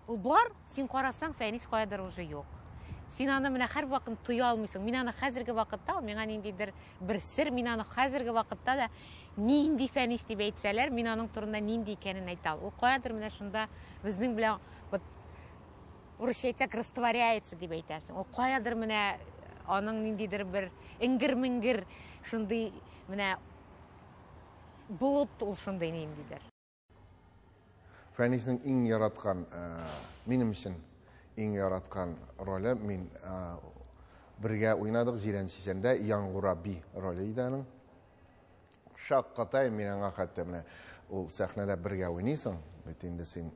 S7: ул бар, син карасаң, Фәнис каядыр уже юк. Син аны менә һәр вакыт тоя алмыйсың. Мин аны хәзерге вакытта, ул миңа ниндидер бер сер, мин аны хәзерге вакытта да нинди Фәнис дип әйтсәләр, мин аның турында нинди икәнен әйтә алмыйм. Ул каядыр менә шунда безнең белән вот урысча әйтсәк, растворяется дип әйтәсең. Ул каядыр менә аның ниндидер бер эңгер-меңгер шундый менә болыт ул шундый ниндидер.
S8: Фәниснең иң яраткан, минем өчен иң яраткан роле, мин бергә уйнадык Җирән Чичәндә, Яңгура би роле иде аның. Шаккатайм мин аңа, хәтта менә ул сәхнәдә бергә уйныйсың, бит инде син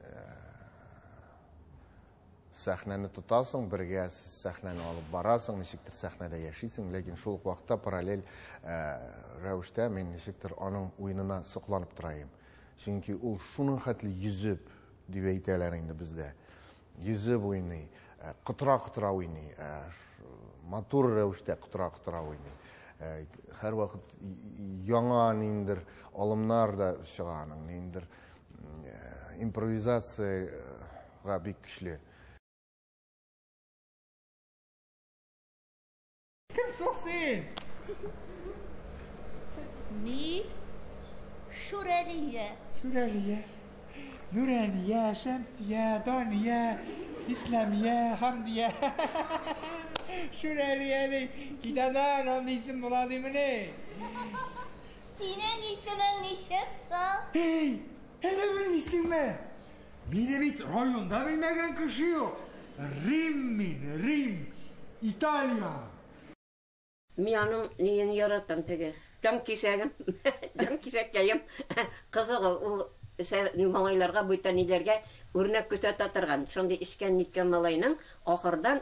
S8: сәхнәне тотасың, бергә сәхнәне алып барасың, ничектер сәхнәдә яшисең, ләкин шул ук вакытта параллель рәвештә мин ничектер аның уенына сокланып торайым. Чөнки ул шуның хәтле йөзеп, дип әйтәләр инде бездә. Йөзеп уйный, котыра-котыра уйный, матур рәвештә котыра-котыра уйный. Һәр вакыт яңа ниндидер алымнар да чыга аның, ниндидер импровизациягә бик көчле.
S6: Кем соң син?
S9: Мин Шүрәлия.
S6: Шүрәлия. Нурәния, Шәмсия, Дания. Исламия, Хамдия. Шүрәлия ди. Кит аннан, андый исем була димени?
S9: Синең исемең ничек соң?
S6: Эй, әллә белмисеңме? Мине бит районда белмәгән кеше юк. Рим мин, Рим, Италия.
S3: Мин аның ниен яратам теге. Җан кисәгем, җан кисәккәем. Кызык ул, ул малайларга, бүтән ниләргә үрнәк күрсәтә торган. Шундый эчкән ниткән малайның ахырдан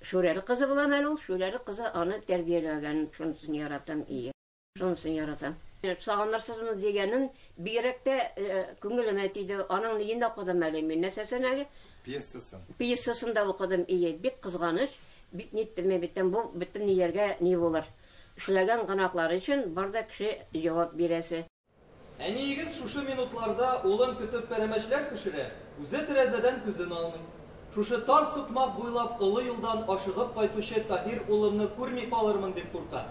S3: Шүрәле кызы була әле ул. Шүрәле кызы аны тәрбияләгән. Шунысын яратам, ие. Шунысын яратам. Сагынырсызмы дигәнен бигрәк тә күңелемә тиде. Аның ниен дә укыдым әле мин. Нәрсәсен әле?
S2: Пьесасын.
S3: Пьесасын да укыдым, ие. Бик кызганыч. Бик ниттем мин бит, бу бөтен ниләргә ни булыр. Эшләгән гөнаһлары өчен бар да кеше җавап бирәсе.
S10: Әниегез шушы минутларда улын көтеп пәрәмәчләр пешерә, үзе тәрәзәдән күзен алмый. Шушы тар сукмак буйлап олы юлдан ашыгып кайтучы Таһир улымны күрми калырмын дип курка.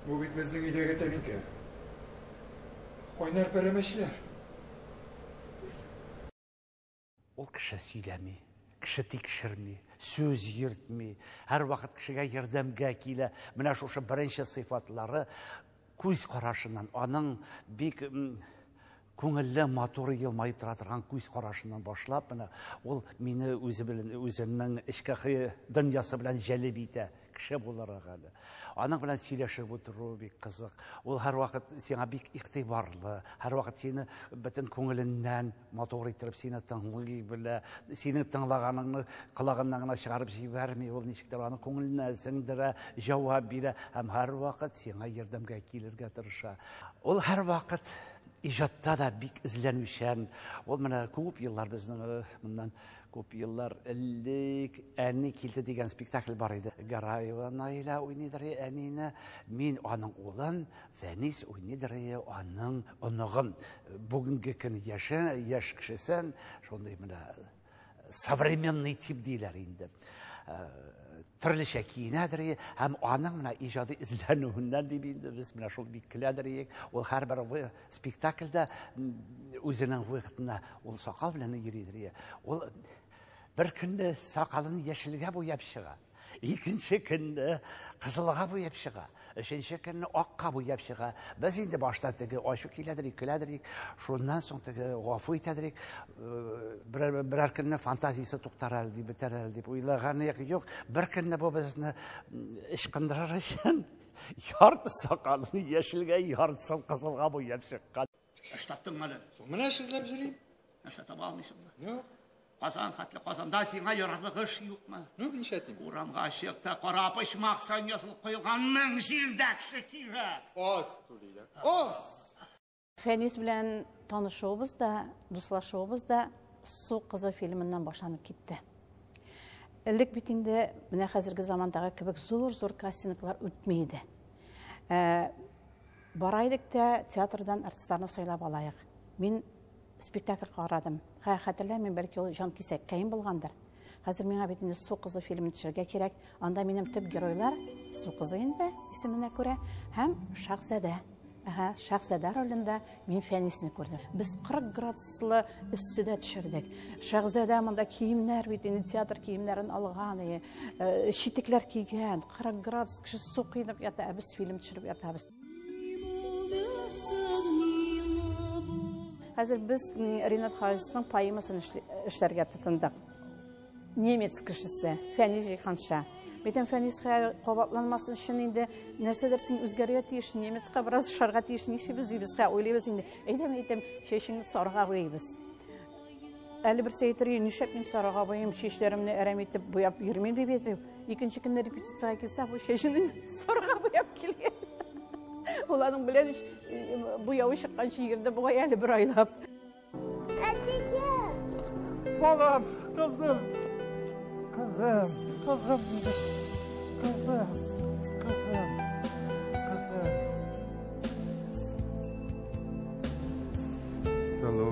S6: Бу бит безнең өйдәге тәлинкә. Кайнар пәрәмәчләр.
S11: Ул кеше сөйләми, кеше тикшерми, сүз йөртми, һәрвакыт кешегә ярдәмгә килә. Менә шушы беренче сыйфатлары күз карашыннан, аның бик күңелле, матур елмаеп тора торган күз карашыннан башлап, менә ул мине үзе белән, үзенең эчке дөньясы белән җәлеп итә, кеше буларак әле. Аның белән сөйләшеп утыру бик кызык. Ул һәрвакыт сиңа бик игътибарлы, һәрвакыт сине бөтен күңеленнән матур иттереп сине тыңлый белә, синең тыңлаганыңны колагыннан гына чыгарып җибәрми, ул ничектер аны күңеленә сеңдерә, җавап бирә һәм һәрвакыт сиңа ярдәмгә килергә тырыша. Ул һәрвакыт иҗатта да бик эзләнүчән. Ул менә күп еллар безнең моннан күп еллар элек Әни килде дигән спектакль бар иде. Гараева Наилә уйныйдыр әнине, мин аның улын, Фәнис уйныйдыр аның оныгын. Бүгенге көн яше, яшь кешесен, шундый менә современный тип диләр инде. Төрлечә киенәдер һәм аның менә иҗади эзләнүеннән дип инде без менә шул бик көләдер идек. Ул һәрбер спектакльдә үзенең вакытына ул сакал белән йөридер. Ул бер көнне сакалын яшелгә буяп чыга, икенче көнне кызылга буяп чыга, өченче көнне акка буяп чыга. Без инде башта теге ачу киләдер, көләдер, шуннан соң теге гафу итәдер, берәр көнне фантазиясе туктар әле дип, бетәр әле дип уйлаган юк. Бер көнне бу безне ычкындырыр өчен ярты сакалын яшелгә, яртысын кызылга буяп чыккан.
S12: Эш таптың әле?
S6: Менә эш эзләп йөрим.
S12: Нәрсә таба алмыйсыңмы?
S6: Юк.
S12: Казан хәтле Казанда сиңа ярарлык эш юкмы?
S6: Юк, нишләтим?
S12: Урамга чык та кара почмак саен язылып куелган 1000 җирдә кеше кирәк.
S6: Аз түлиләр. Аз!
S13: Фәнис белән танышуыбыз да, дуслашуыбыз да Су кызы фильмыннан башланып китте. Элек бит инде менә хәзерге замандагы кебек зур-зур кастинглар үтми иде. Бара идек тә театрдан артистларны сайлап алайык. Мин спектакль карадым. Хәтерләмим, бәлки ул Җан кисәккәем булгандыр. Хәзер миңа бит инде Су кызы фильмын төшерергә кирәк. Анда минем төп геройлар Су кызы инде исеменә күрә һәм Шаһзадә. Аһа, Шаһзадә ролендә мин Фәнисне күрдем. Без 40 градуслы эсседә төшердек. Шаһзадә монда киемнәр бит инде театр киемнәрен алган, читекләр кигән, 40 градус кеше су коенып ята, ә без фильм төшереп ятабыз. Хәзер без Ринат Харисның поэмасын эшләргә тотындык. Немец кешесе Фәнис Җиһанша. Битен Фәнис кабатланмасын өчен инде нәрсәдер син үзгәрергә тиеш, немецка бераз ошарга тиеш, нишлибез дибез, уйлыйбыз инде. Әйдә, мин әйтәм, чәчеңне сарыга буйыйбыз. Әле берсе әйтер, нишләп мин сарыга буйыйм, чәчләремне әрәм итеп буяп йөрмим дип әйтеп. Икенче көнне репетициягә килсә, бу чәчен сарыга буяп килгән. Ул аның белән буявы чыкканчы йөрде бугай әле бер айлап.
S6: Әтикем! Балам, кызым, кызым, кызым, кызым, кызым, кызым.
S2: Сылу.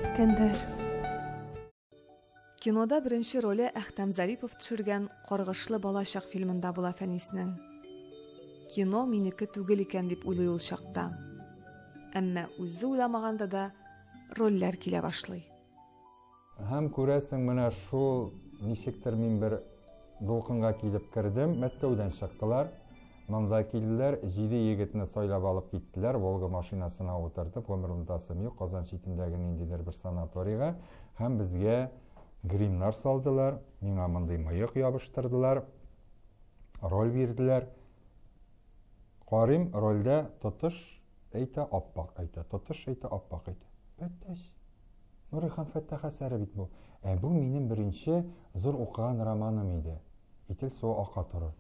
S1: Искәндәр. Кинода беренче роле Әхтәм Зарипов төшергән Каргышлы балачак фильмында була Фәниснең. Кино минеке түгел икән дип уйлый ул чакта. Әмма үзе уйламаганда да рольләр килә башлый.
S2: Һәм күрәсең, менә шул ничектер мин бер дулкынга килеп кердем. Мәскәүдән чыктылар. Монда килделәр, җиде егетне сайлап алып киттеләр, Волга машинасына утыртып, гомер онытасым юк, Казан читендәге ниндидер бер санаторийга һәм безгә гримнар салдылар, миңа мондый мыек ябыштырдылар, роль бирделәр. Карыйм, рольдә Тотыш әйтә, Аппак әйтә, Тотыш әйтә, Аппак әйтә. Бәттәч! Нурихан Фәттах әсәре бит бу. Ә бу минем беренче зур укыган романым иде. Ител суы ака торыр.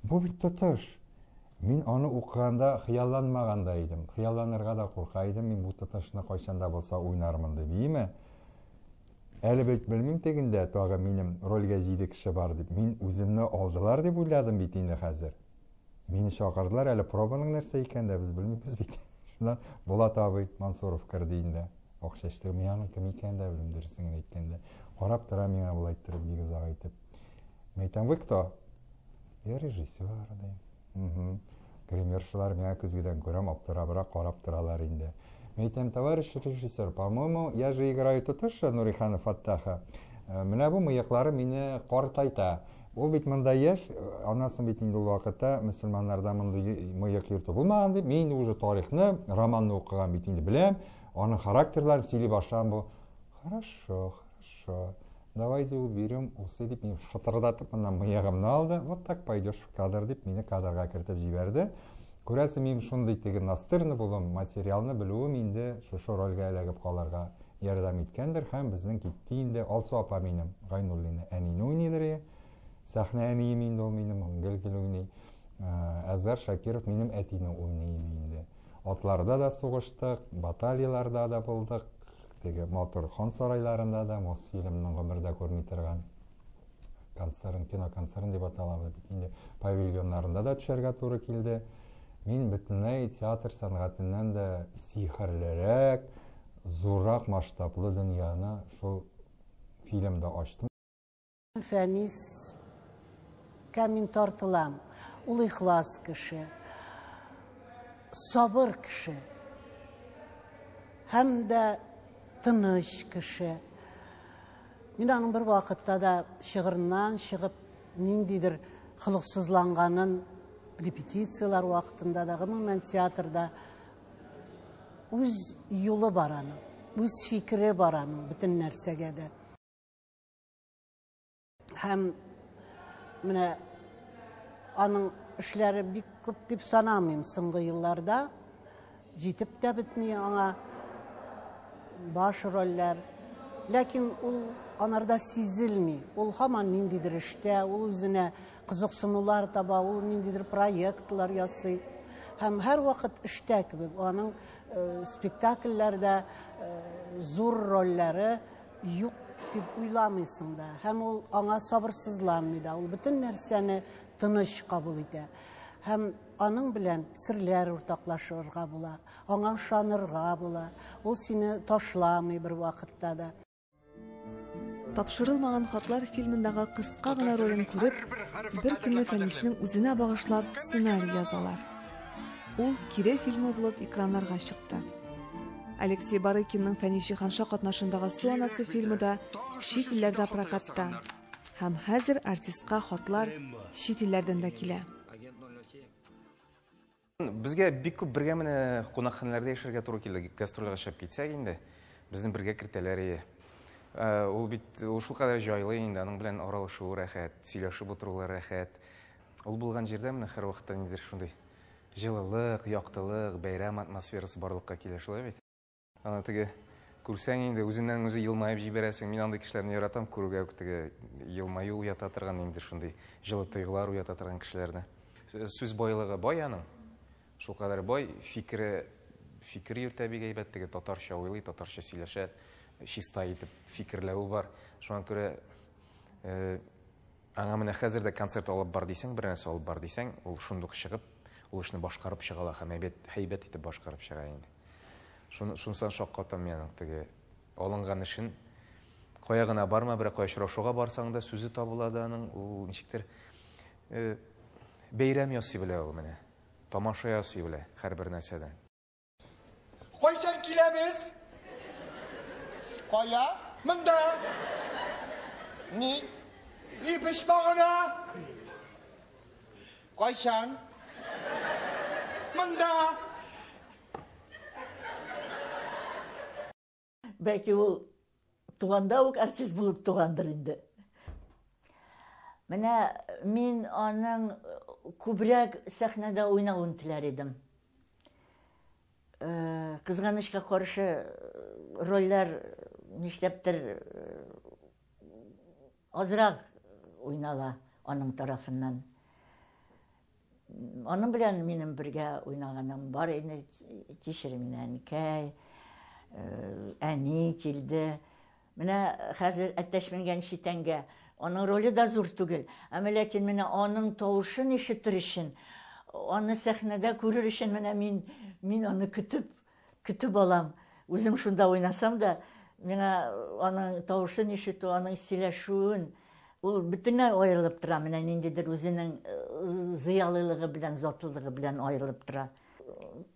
S2: Бу бит Тотыш! Мин аны укыганда хыялланмаган да идем. Хыялланырга да курка идем, мин бу Тотышны кайчан да булса уйнармын дип, иеме? Әле бит белмим тегендә тагы минем рольгә җиде кеше бар дип. Мин үземне алдылар дип уйладым бит инде хәзер. Мине чакырдылар, әле пробаның нәрсә икәнен дә без белмибез бит. Шуннан Булат абый Мансуров керде инде. Ак чәчле, мин аның кем икәнен дә белмим, дөресен генә әйткәндә. Карап тора миңа болай иттереп, бик озак итеп. Мин әйтәм, вы кто? Я режиссер, дим. Угу. Гримершылар миңа көзгедән күрәм, аптырабрак карап торалар инде. Мин әйтәм, товарищ режиссер, по-моему, я же играю Тотыша Нурихана Фаттаха. Э, менә бу мыеклары мине картайта. Ул бит монда яшь, аннан соң бит инде ул вакытта мөселманнарда мондый мыек йөртү булмаган дип, мин инде уже тарихны, романны укыган бит инде беләм, аның характерларын сөйли башлам бу. Хорошо, хорошо. Давайте уберем усы дип мин шытырдатып моннан мыегымны алды. Вот так пойдешь в кадр дип мине кадрга кертеп җибәрде. Күрәсең, мин шундый теге настырный булуым, материалны белүем инде шушы рольгә эләгеп калырга ярдәм иткәндер һәм безнең китте инде Алсу апа минем Гайнуллина әнине уйныйдыр ие. Сәхнә әнием инде ул минем, гел-гел уйный. Әзгар Шакиров минем әтине уйный иде инде. Атларда да сугыштык, баталияларда да булдык, теге матур хан сарайларында да, Мосфильмның гомердә күрми торган концерн, киноконцерн дип атала бит инде, павильоннарында да төшәргә туры килде. Мин бөтенләй театр сәнгатеннән дә сихерлерәк, зуррак масштаблы дөньяны шул фильмда ачтым.
S14: Фәнискә мин тартылам. Ул ихлас кеше, сабыр кеше һәм дә тыныч кеше. Мин аның бер вакытта да чыгырыннан чыгып ниндидер холыксызланганын репетицияләр вакытында да, гомумән театрда үз юлы бар аның, үз фикере бар аның бөтен нәрсәгә дә. Һәм менә аның эшләре бик күп дип санамыйм соңгы елларда. Җитеп тә бетми аңа баш рольләр. Ләкин ул анарда сизелми. Ул һаман ниндидер эштә, ул үзенә кызыксынулар таба, ул ниндидер проектлар ясый. Һәм һәрвакыт эштә кебек. Аның э, спектакльләрдә э, зур рольләре юк дип уйламыйсың да. Һәм ул аңа сабырсызланмый да. Ул бөтен нәрсәне тыныч кабул итә. Һәм аның белән серләр уртаклашырга була, аңа ышанырга була. Ул сине ташламый бер вакытта да.
S1: Тапшырылмаган хатлар фильмындагы кыска гына ролен күреп, бер көнне Фәниснең үзенә багышлап сценарий язалар. Ул Кире фильмы булып экраннарга чыкты. Алексей Барыкинның Фәнис Җиһанша катнашындагы Су анасы фильмы да чит илләрдә прокатта. Һәм хәзер артистка хатлар чит илләрдән дә килә.
S15: Безгә бик күп бергә менә кунакханәләрдә яшәргә туры килде. Гастрольгә чыгып китсәк инде, безне бергә кертәләр ие. Э, ул бит ул шулкадәр җайлы инде, аның белән аралашу рәхәт, сөйләшеп утырулар рәхәт. Ул булган җирдә менә һәрвакытта ниндидер шундый җылылык, яктылык, бәйрәм атмосферасы барлыкка килә, шулай бит? Аны теге күрсәң инде үзеннән үзе елмаеп җибәрәсең. Мин андый кешеләрне яратам, күрүгә үк теге елмаю уята торган инде шундый җылы тойгылар уята торган кешеләрне. Сүз байлыгы бай аның. Шулкадәр бай, фикере фикер йөртә бик әйбәт, теге татарча уйлый, татарча сөйләшә, чиста итеп фикерләве бар. Шуңа күрә э, Аңа менә хәзер дә концерт алып бар дисәң, бер нәрсә алып бар дисәң, ул шундук чыгып, ул эшне башкарып чыга ала һәм әйбәт, һәйбәт итеп башкарып чыга инде. Шуны, шунысына шаккатам мин аның теге алынган эшен. Кая гына барма, берәр кая очрашуга барсаң да сүзе табыла да аның, ул ничектер э, бәйрәм ясый белә ул менә. Тамаша ясый белә һәрбер нәрсәдән.
S6: Киләбез.
S8: Кая?
S6: Монда.
S8: Ни?
S6: Өй почмагына.
S8: Кайчан?
S6: Монда.
S16: Бәлки ул туганда ук артист булып тугандыр инде. Менә мин аның күбрәк сәхнәдә уйнавын теләр идем. Кызганычка каршы, рольләр нишләптер азрак уйнала аның тарафыннан. Аның белән минем бергә уйнаганым бар инде. Кичер мине, әнкәй, әни килде. Менә хәзер әтәч менгән читәнгә. Аның роле дә зур түгел. Әмма ләкин менә аның тавышын ишетер өчен, аны сәхнәдә күрер өчен менә мин, мин аны көтеп, көтеп алам. Үзем шунда уйнасам да, миңа аның тавышын ишетү, аның сөйләшүен, ул бөтенләй аерылып тора, менә ниндидер үзенең зыялылыгы белән, затлылыгы белән аерылып тора.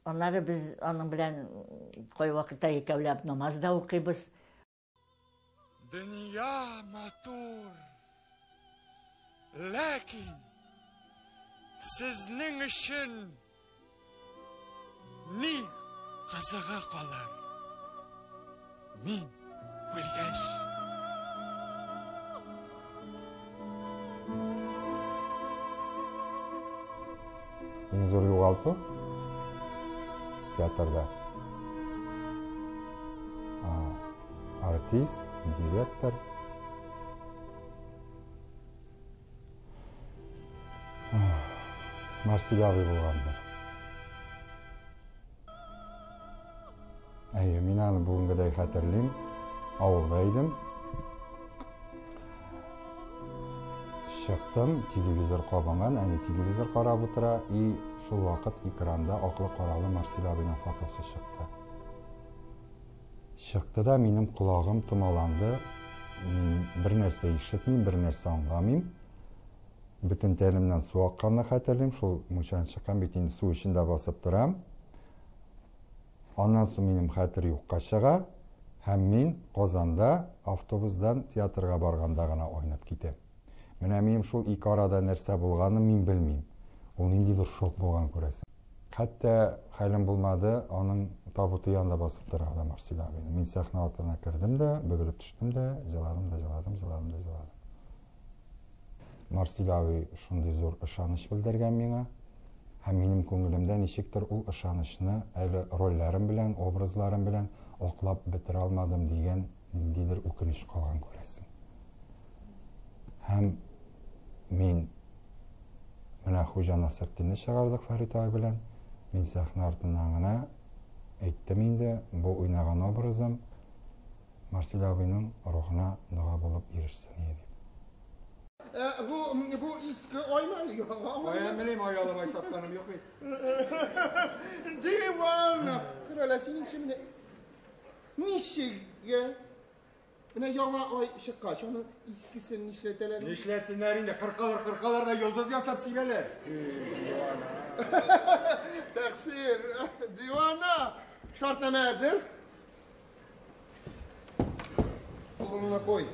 S16: Аннары без аның белән кайвакытта икәүләп намаз да укыйбыз.
S6: Дөнья матур, ләкин сезнең өчен ни кызыгы калыр? Мин үлгәч.
S2: Иң зур югалту театрда. Артист, директор. Марсиль абый булгандыр. Әйе, мин аны бүгенгедәй хәтерлим. Авылда идем. Чыктым, телевизор кабынган, әни телевизор карап утыра, и шул вакыт экранда аклы-каралы Марсиль абыйның фотосы чыкты. Чыкты да минем колагым томаланды. Мин бер нәрсә ишетмим, бер нәрсә аңламыйм. Бөтен тәнемнән су акканны хәтерлим, шул мунчадан чыккан бит инде су эчендә басып торам. Аннан соң минем хәтер юкка чыга һәм мин Казанда автобусдан театрга барганда гына айнып китәм. Менә минем шул ике арада нәрсә булганын мин белмим. Ул ниндидер шок булган күрәсең. Хәтта хәлем булмады, аның табуты янында басып торырга да Марсиль абыйның. Мин сәхнә артына кердем дә, бөгелеп төштем дә, җыладым да җыладым, җыладым да җыладым. Марсиль абый шундый зур ышаныч белдергән миңа. Һәм минем күңелемдә ничектер ул ышанычны әле рольләрем белән, образларым белән аклап бетерә алмадым дигән ниндидер үкенеч калган күрәсең. Һәм мин менә Хуҗа Насретдинне чыгардык Фәрит абый белән. Мин сәхнә артыннан гына әйттем инде, бу уйнаган образым Марсиль абыйның рухына дога булып ирешсен ие дип.
S8: Бу, бу иске аймы әле, яңа аймы?
S6: Каян белим, ай алып ай сатканым юк бит.
S8: Дивана! Керәлә, синеңчә менә ничек? Менә яңа ай чыккач, аның искесен нишләтәләр?
S6: Нишләтсеннәр инде, кыркалар, кыркалар да йолдыз ясап сибәләр.
S8: Тәкъсир, дивана! Шартнамә әзер. Кулыңны куй.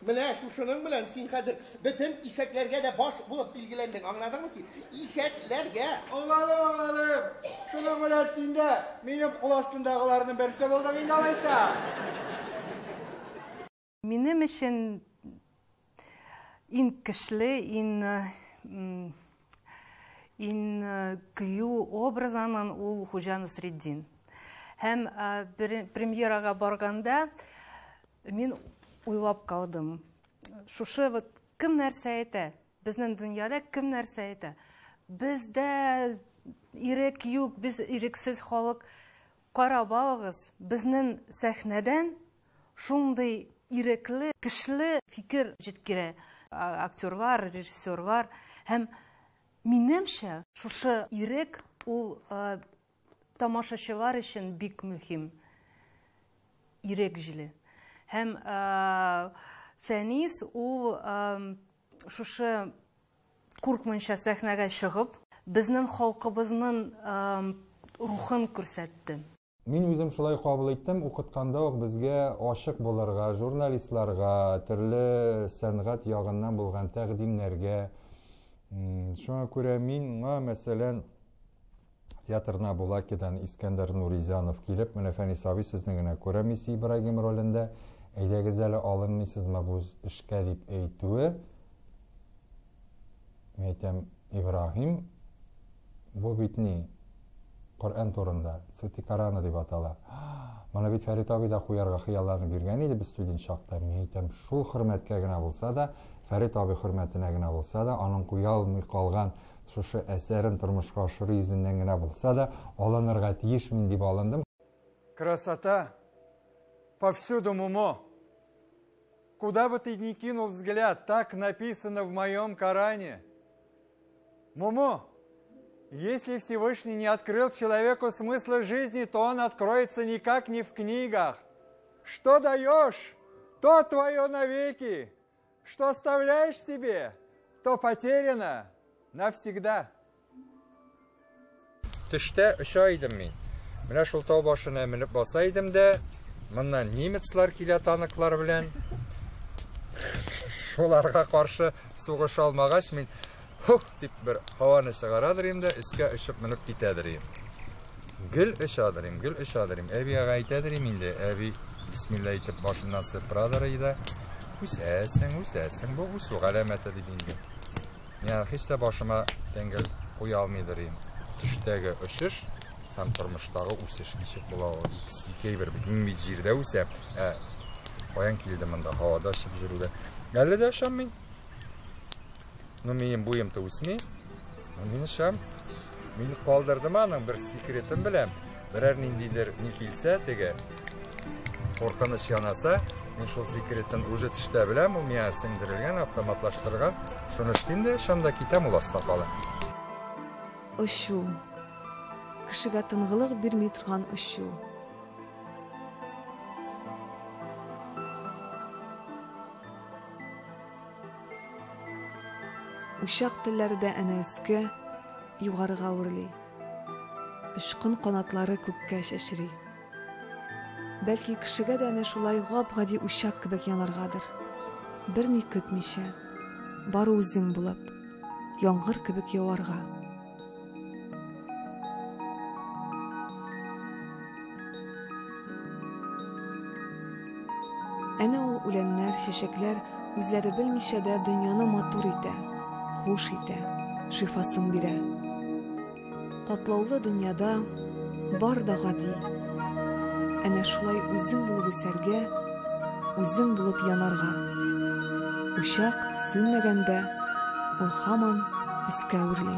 S8: Менә шушының белән син хәзер бөтен ишәкләргә дә баш булып билгеләндең, аңладыңмы син? Ишәкләргә!
S6: Аңладым, аңладым. Шуның белән син дә минем кул астындагыларның берсе булдың инде алайса.
S7: Минем өчен иң көчле, иң иң кыю образ аның ул Хуҗа Насретдин. Һәм премьерага барганда мин уйлап калдым. Шушы вот кем нәрсә әйтә? Безнең дөньяда кем нәрсә әйтә? Бездә ирек юк, без ирексез халык. Карап алыгыз, безнең сәхнәдән шундый ирекле, көчле фикер җиткерә актерлар, режиссерлар. Һәм минемчә, шушы ирек ул тамашачылар өчен бик мөһим. Ирек җиле. Һәм Фәнис ул шушы куркмыйча сәхнәгә чыгып, безнең халкыбызның рухын күрсәтте.
S2: Мин үзем шулай кабул иттем, укытканда ук безгә ачык булырга, журналистларга, төрле сәнгать ягыннан булган тәкъдимнәргә. Шуңа күрә миңа, мәсәлән, театр на Булакидан Искәндәр Нуризянов килеп, менә Фәнис абый сезне генә күрәм Иси Ибрагим ролендә, әйдәгез әле алынмыйсызмы бу эшкә дип әйтүе, мин әйтәм, Ибраһим, бу бит ни? Коръән турында, Цветы Корана дип атала. Моны бит Фәрит абый да куярга хыялланып йөргән иде без студент чакта. Мин әйтәм, шул хөрмәткә генә булса да, Фәрит абый хөрмәтенә генә булса да, аның куя алмый калган шушы әсәрен тормышка ашыру йөзеннән генә булса да, алынырга тиеш мин дип алындым.
S6: Красота повсюду, Мумо. Куда бы ты ни кинул взгляд, так написано в моем Коране. Мумо, если Всевышний не открыл человеку смысла жизни, то он откроется никак не в книгах. Что даешь, то твое навеки. Что оставляешь себе, то потеряно навсегда.
S2: Төштә оча идем мин. Менә шул тау башына менеп баса идем дә, моннан немецлар килә танклар белән. Шуларга каршы сугыша алмагач, мин хух дип бер һаваны чыгарадыр инде, өскә очып менеп китәдер идем. Гел очадыр идем, гел очадыр идем. Әби ага әйтәдер идем инде, әби бисмилла әйтеп башыннан сыпырадыр иде. Үсәсең, үсәсең, бу үсү галәмәте дип инде. Мин һич тә башыма тәңгәл куя алмыйдыр идем. Төштәге очыш һәм тормыштагы үсеш ничек була ул? Икесе ике әйбер бит. Мин бит җирдә үсәм. Ә каян килде монда һавада очып йөрүгә? Әле дә очам мин. Ну, минем буем да үсми. Ну, мин очам. Мин калдырдым аның бер секретын беләм. Берәр ниндидер ни килсә, теге куркыныч янаса, мин шул секретын уже төштә беләм, ул миңа сеңдерелгән, автоматлаштырылган. Шуны эшлим дә, очам да китәм, ул аста кала.
S1: Очу. Кешегә тынгылык бирми торган очу. Учак телләре дә әнә өскә, югарыга үрли. Очкын канатлары күккә чәчри. Бәлки кешегә дә әнә шулай гап-гади учак кебек янаргадыр. Берни көтмичә, бары үзең булып, яңгыр кебек яварга. Әнә ул үләннәр, чәчәкләр үзләре белмичә дә дөньяны матур итә, хуш итә, шифасын бирә. Катлаулы дөньяда бар да гади. Әнә шулай үзең булып үсәргә, үзең булып янарга. Учак сүнмәгәндә, ул һаман өскә үрли.